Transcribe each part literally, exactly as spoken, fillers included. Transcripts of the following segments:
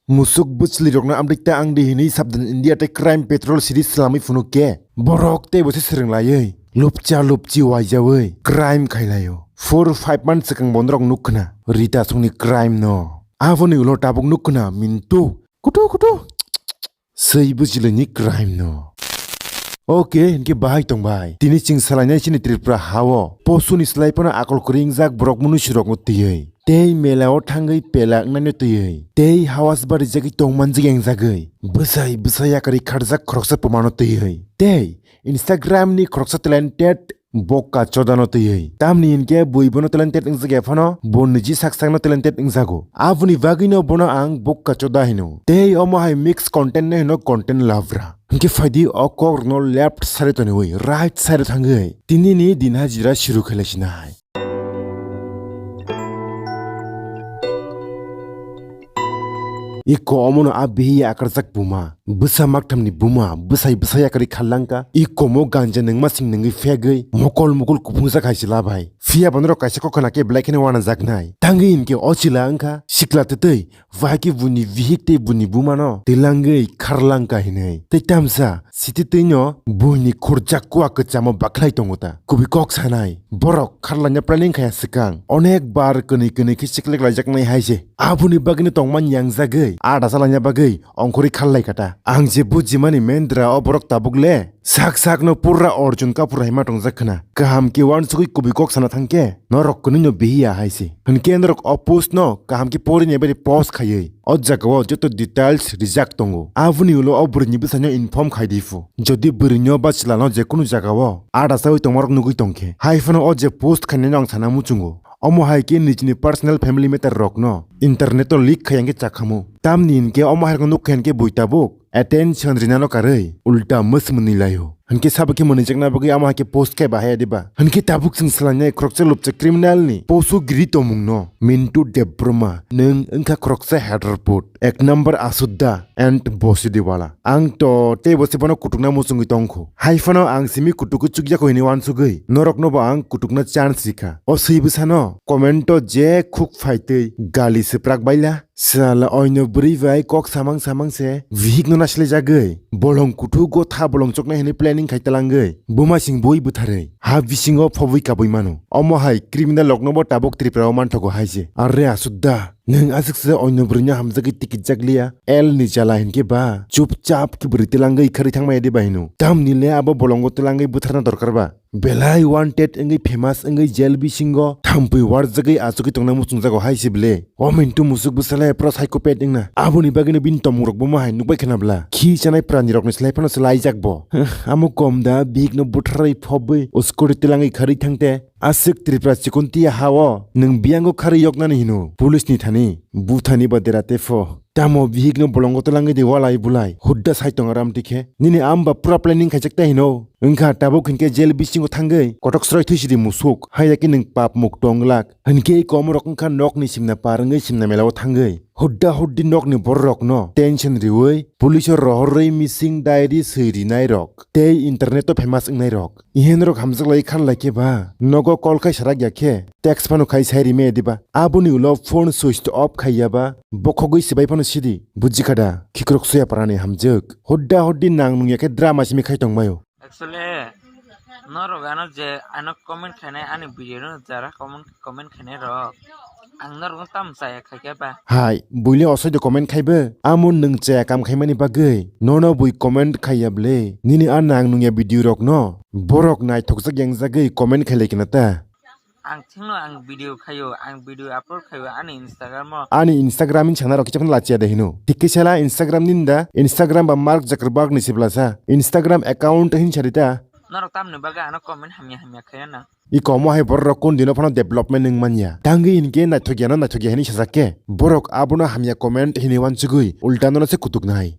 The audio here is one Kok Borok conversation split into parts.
Musuk bwchwlwi rokno amtwi ta ang di hinwi sabdan India tei crime patrol series swlamwi phunuk khe. Borok tei bo se swrwng laiwi. Lupcha lupchi waijawi crime khai laio. Four five months swkang bo norok nuk khna. Rita songni crime no. Aboni ulo tabuk nuk khna Mintu. Kutu kutu. Swi bwchwlwini crime no. Oke, hinkhe bahai tong bai. Tini chwng salainai chini Tripura hao. Posuni slai phano akol kwrwi wngjak borok munusurokno twiwi. Tei mela o thangwi pela wngnaino twiwi. Tei hawas barijagwi tongmanjak engjagwi. Bwsai bwsai yakarwi kharjak khoroksa pumano twiwi. Tei Instagram ni khoroksa talented bokka chodano twiwi. Tamni hinkhe bui bono talented wngjak ya phano, bo niji sak sakno talented wngjago. Aboni bagwino bono ang bokka choda hino. Tei omo hai mix content no hino content lover. Hinkhe phaidi o kok rokno left side o toniwi right side o thangwi. Tini ni din hajira shuru khailaisinai. Iko omono a bihiya akarjak buma, bwsa makthamni buma, bwsai bwsa yakarwi khallangka, iko mo ganja nungma sing nungwi phegwi, mokol mokol kuphungjak hai se labai. Phiya bonorok kaisa kok khna khe belai kheno wanajaknai. Tangwi hinkhe o chila wngkha, sikla twtwi, wahai khe buini bihik tei buini bumano twilangwi kharlangka hinwi. Tei tamsa, Siti twino buini khurjak kua kwchamo bakhlai tongo ta. Kubui kok sanai, borok kharlaina planning khaya swkang. Onek bar kwnwi kwnwi khe siklek laijaknai hai se. Aboni bagwino tongma nyangjagwi, ada salaina bagwi ongkhorwi kharlai kata. Ang je bujimani mendra o borok tabuk le. Sak sakno pura Arjun Kapoor hai ma tongjak khna. Kaham khe uansugwi kubui kok sana thangkhe, norok kwnwino bihiya hai se. Hinkhe norok o post no kaham khe porini bai post khaiwi. O jagao joto details rijak tongo. Aboni ulo o bwrwini bwsaino inform khai di phu. Jodi bwrwino ba chwlano jekunu jagao ada sawi tongmarok nugwi tongkhe, hai phano o je post khainai no ang sana muchungo. Omo hai khe nijini personal family matter rokno internet o leak khai yang khe chakhamu. Tamni hinkhe omo hai rokno nuk khe hinkhe bui tabuk attention rinano karwi ulta mwsmwnwi laio. Hinkhe sabo khe mwnwijakna bagwi amo hai khe post khe bahai diba? Hinkhe tabuk chwng swlainai khoroksa lupcha criminal ni posu giri tongmung no. Mintu Debbarma, nwng wngkha khoroksa hater put, ek number asudda and bosidiwala. Ang to tei bo se bono kutukna muchungwi tongkho. Hai phano ang simi kutukwi chukjakho hinwi uansugwi norokno bo ang kutukna chance rikha. O swi bwsano comment o je khuk phaitwi gali swprak baila. Sala oino bwrwi bai kok samang samang se bihik no naisle jagwi bolong kuthuk go tha bolong choknai hinwi planning khai talangwi buma sing bui bwtharwi ha bisingo phobwi kabui mano. Omo hai criminal rokno bo tabuk Tripura o manthogo hai se. Arre asudda, nwng aswk se oino bwrwi no hamjagwi tikit jak liya. L ni jala hinkhe ba chup chap khe bwrwi twlangwi kharwi thangmaya de ba hino. Tamni le abo bolongo twlangwi bwtharna dorkar ba? Belai wanted wngwi famous wngwi jail bisingo thampui warjagwi achugwi tongna muchungjago hai se bile. O Mintu musuk bwsale pro psychopath wngna. Aboni bagwino bini tomung rok bomo hai nukbai khna bla. Khi chanai prani rokni slai phano se laijak bo. Amo kom da bihik no butharwi phobwi uskuri tilangwi kharwi thangte. Aswk Tripura chikontiya hao nwng biyango kharwi yoknani hino. Police ni thani buthani ba dera te pho. Tamo bihik no bolongo twlangwi di walai bulai. Hudda sai tongo ram tikhe. Nini am ba pura planning khaijak ta hino. Wngkha tabuk hinkhe jail bisingo thangwi kotok sroi thwi sidi musuk. Hai ya khe nwng pap muk tong glak. Hinkhe komorok wngkha nokni simna par wngwi simna mela o thangwi. Hudda huddi nokni bororokno tension riwi police o rohorwi missing diary swi rinai rok tei internet o famous wngnai rok. Ihen rok hamjak lai khar lai khe ba nogo call khai sarak ya khe text phano khai sai rime diba. Aboni ulo phone switched off khai ya ba bokhogwi sibai phano sidi. Buji kha da? Khikrok suya parani hamjwk. Hudda huddi nang nung ya khe drama simi khai tong maio. Actually, norok ano je ano comment khainai ani video no jara comment, comment khainai rok. Ang norok no tam chaya khai khe ba. Hai, buile osoido comment khaibo. Amo nwng chaya kam khaimani bagwi. Nono bui comment khaiya ble. Nini a nang nungya video rok no. Borok naithokjak yangjagwi comment khailai kena ta. Ang thengno ang video khaio, ang video upload khaio ani Instagram o. Ani Instagram hin sana rok kichapna lachiya de hino. Tikke sela Instagram ninda, Instagram ba Mark Zuckerberg ni siblasa. Instagram account hin sarita. Norok tamni bagwi ano comment hamya hamya khaiya na. I komo hai borok rok kun dino phano development wng manya. Tangwi hinkhe naithok ya no naithok ya hinwi sajak khe. Borok abono hamya comment hinwi wansugwi ulta nono se kutuk nai.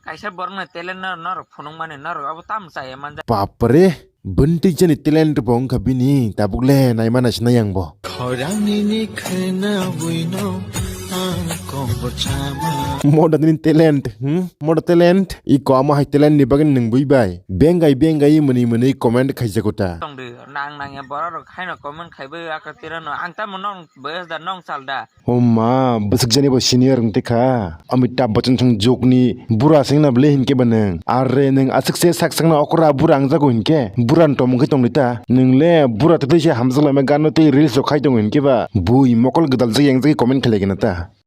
Kaisa borokni talent no norok phunukmani norok abo tamo chaya manjak. Bapre, bwntwi jani talent bo wngkha bini, tabuk le naima naisina yang bo. Khorang nini khwna buino. Moda ni talent, hmm? Moda talent. I kwma hai talent ni bagwi nwng bui bai. Bengai bengai mwnwi mwnwi comment khaijago ta. Tongdi, nang nang ya borok rok haino comment khaibai aka tirano. Ang tamo nong boyes da, nong sal da. O ma, bwswk jani bo senior wng tikha. Amitabh Bachchan song jokni bura sengna bwle hinkhe ba nwng. Arre nwng aswk se sak sakna okra bura wngjago hinkhe. Bura ni tomung khe tongdi ta. Nwng le bura tei se hamjak laima gano tei reels rok khai tongo hinkhe ba. Bui mokol gwdal jagwi yang jagwi comment khlai gana ta.